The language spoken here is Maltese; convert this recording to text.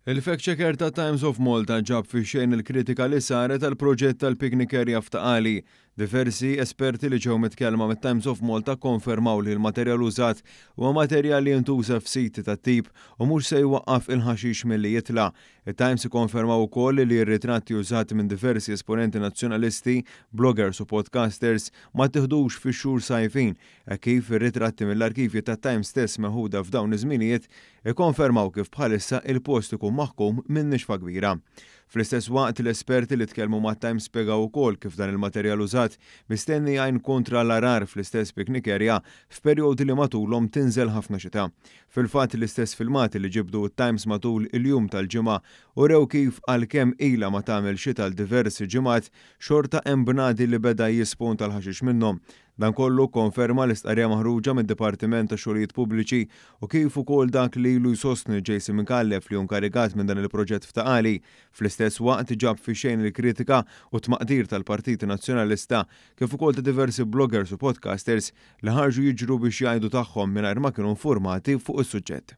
Il-fact checker ta' Times of Malta ġab fix-xejn il-kritika li saret għall-proġett tal-picnic area f'Ta' Qali. Diversi esperti li ġew mitkellma mit-Times of Malta kkonfermaw li l-materjal użat huwa materjal li jintuża f'siti tat-tip u mhux se jwaqqaf il-ħaxix milli jitla'. It-Times ikkonfermaw ukoll li r-ritratti użati minn diversi esponenti Nazzjonalisti, bloggers u podcasters ma ttieħdux fix-xhur sajfin hekk kif ir-ritratti mill-arkivji tat-Times stess meħuda f'dawn iż-żminijiet ikkonfermaw kif bħalissa il-post ikun maħkum minn nixfa kbira. Fl-istess waqt, l-esperti li tkellmu mat-Times spjegaw ukoll kif dan il-materjal użat mistenni jgħin kontra l-għarar fl-istess picnic area f'perjodi li matulhom tinżel ħafna xita. Fil-fatt, l-istess filmati li ġibdu t-Times matul il-jum tal-Ġimgħa urew kif għalkemm ilha ma tagħmel xita għal diversi ġimgħat, xorta hemm bnadi li beda jisponta l-ħaxix minnhom. Dan kollu kkonferma l-istqarrija maħruġa mid-Dipartiment tax-Xogħlijiet Pubbliċi u kif ukoll dak li ilu jsostni Jason Micallef li hu nkarigat minn dan il-proġett f'Ta' Qali. Fl-istess waqt ġab fix-xejn il-kritika u t-tmaqdir tal-Partit Nazzjonalista kif ukoll ta' diversi bloggers u podcasters li ħarġu jiġru biex jgħidu tagħhom mingħajr ma kienu nfurmati fuq is-suġġett.